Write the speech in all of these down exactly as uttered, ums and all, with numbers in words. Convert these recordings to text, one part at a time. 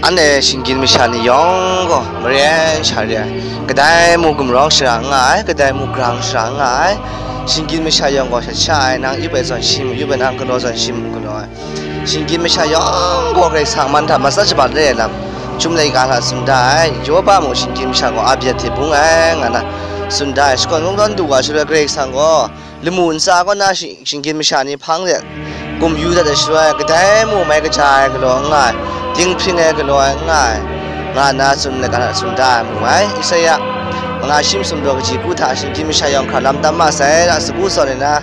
Anhte shinggyim masha ni yawng gaw maren sha re ai, kadai mung gumrawng shara n nga ai, kadai mung grang shara n nga ai. Shinggyim masha yawng gaw shat sha ai, nang yup ai zawn shi mung yup ai, nang galaw zawn shi mung galaw ai. Shinggyim masha yawng gaw Karai Kasang man hta matsat shabat re ai lam, chyum laika hta tsun da ai. Yoba mung shinggyim masha gaw a byat hte bung ai, nga na tsun da ai. Shakawn kungdawn du wa shaloi Karai Kasang gaw lamu ntsa kaw na shi-, shinggyim masha ni hpang de gumyu dat ai shaloi, kadai mung mai kaja ai galaw n nga ai, dinghpring ai galaw ai n nga ai, nga nna tsun laika hta tsun da ai mu ai. Isaya manga shi masum daw kaji kru hta shinggyim masha yawng hkra lam tam ma sai, ra sagu zawn ai na,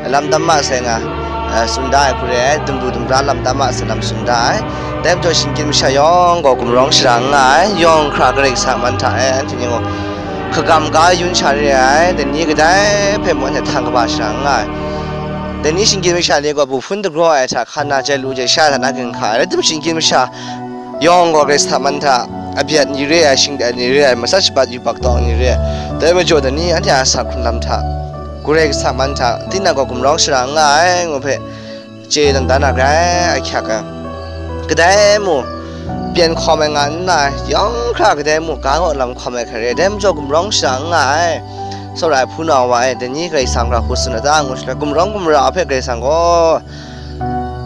lam tam ma sai nga, eh, tsun da ai hku re ai, dumdu dumra lam tam ma sai lam tsun da ai. Dai majaw shinggyim masha yawng gaw gumrawng shara n nga ai, yawng hkra Karai Kasang man hta e, anhte ni gaw hkagam ga yun sha re ai, dai ni kadai hpe mung anhte htang kaba shara n nga ai. Dai ni shinggyim masha ni gaw bu hpun dagraw ai hta hkan na jai lu jai sha ai hta na ginhka ai, rai tim shinggyim masha yawng gaw Karai Kasang man hta abyat ni re ai, shingdat ni re ai, matsat shabat yubak tawng ni re ai. Dai majaw dai ni anhte a asak hkrung lam hta, Karai Kasang man hta tinang gaw gumrawng shara n nga ai ngu hpe chye dan da na rai, ahkyak ai. Kadai mung pyen hkawm ai nga nna, yawng hkra kadai mung ga ngaw lam hkawm ai hkrai re, dai majaw gumrawng shara n nga ai. Tsawra ai hpunau wa e, dai ni Karai Kasang hkra hku tsun ai ta ngu shaloi, gumrawng gumra hpe Karai Kasang gaw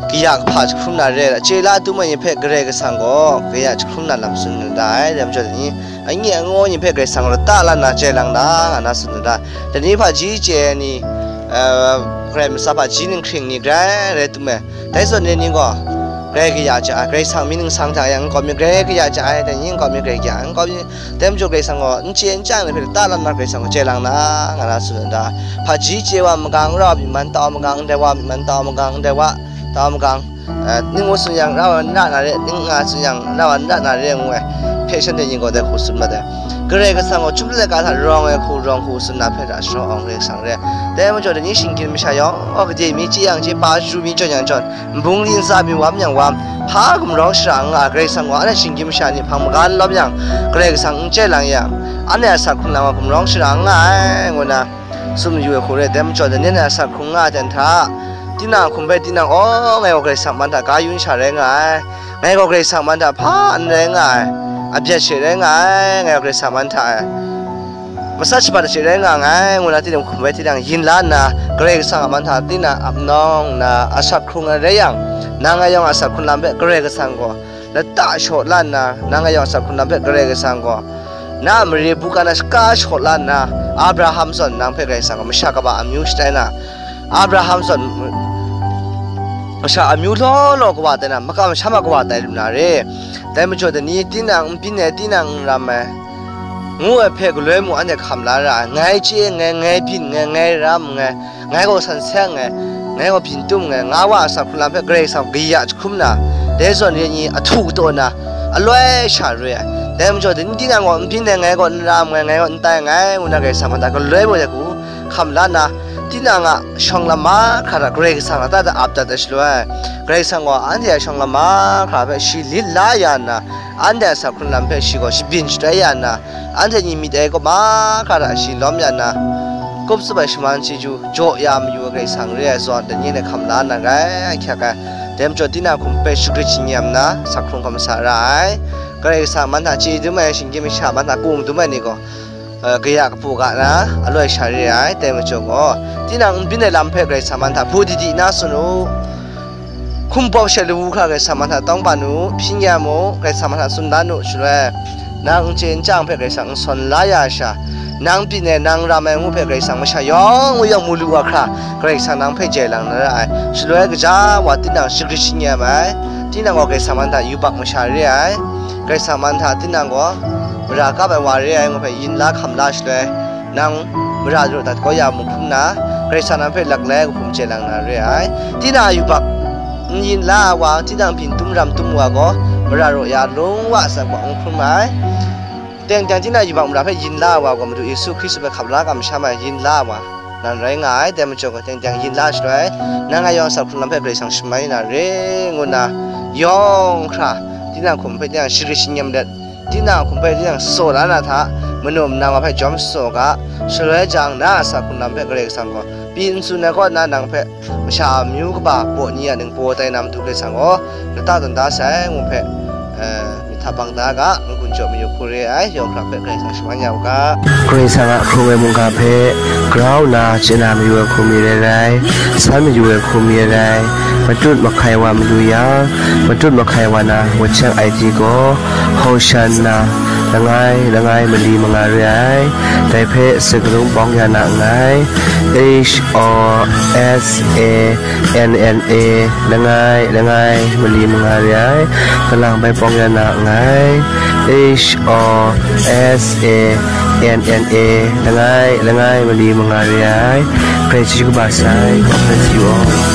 kaya kahpa jahkrum na re ai, chye la tum ai ni hpe Karai Kasang gaw kaya jahkrum na lam tsun na da ai. Dai majaw dai ni, anyi angaw ni hpe Karai Kasang lata la nna chye lang na, nga na tsun na da. Dai ni hpaji chye ai ni, eh, Karai Masa hpaji ninghkring ni grai rai tum ai. Dai zawn re ni gaw, grai kaya ja ai, Karai Kasang mying ningsang hta yang nkau mi grai kaya ja ai, dai ni nkau mi grai kaya ai, nkau mi, dai majaw Karai Kasang gaw n chye n chyang ai hpe lata la nna Karai Kasang gaw chye lang na, nga na tsun ai ta. Hpaji chye wa magang, n ra wa myi man tau magang, ndai wa myi man tau magang, ndai wa tau magang, eh, ning ngu tsun yang ra wa n ra na re, ning nga tsun yang ra wa n ra na re, ngu ai hpe shanhte ni gaw dai hku tsun mat ai. Karai Kasang gaw chyum laika hta rawng ai hku, rawng hku tsun na hpe hta sharawng awng Karai Kasang re. Dai majaw dai ni shinggyim masha yawng gaw gade mi chye yang chye, pa chyu mi jawn yang jawn, nbung ntsa mi wam yang wam, hpa gumrawng shara n nga ai Karai Kasang gaw anhte shinggyim masha ni hpang maga n lawm yang, Karai Kasang n chye lang yang, anhte a asak hkrung lam gaw gumrawng shara n nga ai, ngu na tsun mayu ai hku re. Dai majaw dai ni anhte a asak hkrung nga ai ten hta, tinang a hkum hpe tinang, aw, ngai gaw Karai Kasang man hta ga yun sha rai nga ai, ngai gaw Karai Kasang man hta hpa n rai nga ai, abyat she rai nga ai, ngai gaw Karai Kasang man hta e, matsat shabat she rai nga nngai, ngu na tinang hkum bai tinang yin la nna, Karai Kasang a man hta tinang ap nawng nna asak hkrung ai rai yang, nang a yawng a asak hkrung lam hpe Karai Kasang gaw lata shaw la nna, nang a yawng a asak hkrung lam hpe Karai Kasang gaw na a mare buga na shaka shaw la nna, Abraham zawn nang hpe Karai Kasang gaw masha kaba amyu shatai na, Abraham zawn masha amyu law law kawa tai na, makam masham a kawa tai lu na re. Dai majaw dai ni, tinang n byin ai, tinang n ram ai, ngu ai hpe galoi mung anhte hkam la ra ai. Ngai chye nngai, ngai byin nngai, ngai ram nngai, ngai gaw san seng nngai, ngai gaw byin tum nngai, nga wa a asak hkrung lam hpe Karai Kasang kaya jahkrum na, dai zawn re ni ahtu kataw na, aloi sha re ai. Dai majaw dai ni, tinang gaw n byin ai, ngai gaw n ram nngai, ngai gaw n tai nngai, ngu na Karai Kasang hta galoi mung dai hku hkam la nna, tinang a shawng lam mahkra hta Karai Kasang lata hta ap dat ai shaloi, Karai Kasang gaw anhte a shawng lam mahkra hpe shi lit la ya nna, anhte a asak hkrung lam hpe shi gaw shabyin shatai ya nna, anhte ni myit ai kau mahkra hta shi lawm ya nna, kup tsup ai shaman chyeju jaw ya mayu ai Karai Kasang re ai zawn, dai ni anhte hkam la na rai, ahkyak ai. Dai majaw tinang hkum hpe shagrit shangyam nna, asak hkrung hkam sa ra ai. Karai Kasang man hta chye dum ai, shinggyim masha man hta kung dum ai ni gaw, eh, kaya kapu ga na aloi sha re ai. Dai majaw gaw, tinang n byin ai lam hpe Karai Kasang man hta hpu di di na tsun u. Hkum pawp she lawu hkra Karai Kasang man hta tawng ban u, hpyi n ya mu, Karai Kasang man hta tsun dan u, shaloi nang n chye n chyang hpe Karai Kasang n sawn la ya ai sha, nang byin ai, nang ram ai ngu hpe Karai Kasang masha yawng mayawng mu lu wa hkra, Karai Kasang nang hpe jai lang na ra ai. Shaloi kaja wa tinang shagrit shangyam ai, tinang gaw Karai Kasang man hta yubak masha re ai, Karai Kasang man hta tinang gaw mara kap ai wa re ai ngu hpe yin la hkam la shaloi, nang mara raw dat kau ya mu hkrum na, Karai Kasang nang hpe laklai ai hkum chye lang na re ai. Tinang a yubak n yin la ai wa, tinang byin tum ram tum wa gaw, mara raw ya lung wa asak wa n hkrum ai. Teng teng tinang yubak mara hpe yin la ai wa gaw, Madu Yesu Hkristu hpe hkap la kamsham ai yin la ai wa nan rai nga ai. Dai majaw gaw, teng teng yin la shaloi, nang a yawng asak hkrung lam hpe Karai Kasang shamai na re, ngu nna yawng hkra tinang hkum hpe tinang shagrit shangyam let, tinang hkum hpe tinang tsaw la na hta, manu manang wa hpe jawm tsaw ga, shaloi jang na a asak hkrung lam hpe Karai Kasang gaw pyi n tsun ai kaw nna nang hpe masha amyu kaba baw ni a ningbaw tai na Madu Karai Kasang gaw lata tawn da sai, ngu hpe, eh, myit hta bang da ga, n-gun jaw mayu hku re ai, yawng hkra hpe Karai Kasang shaman ya u ga. Karai Kasang a hkrung ai mungga hpe grau nna chye na mayu ai hku mi rai rai, san mayu ai hku mi rai rai, matut mahkai wa mayu yang, matut mahkai wa na wacheng ai ti gaw, Hosanna, langai, langai mali manga re ai. Dai hpe sagalung pawng ya na nngai. H O S A N N A, langai, langai mali manga re ai. Kalang bai pawng ya na nngai. H O S A N N A, langai, langai mali manga re ai. Karai chyeju kaba sai. God bless you all.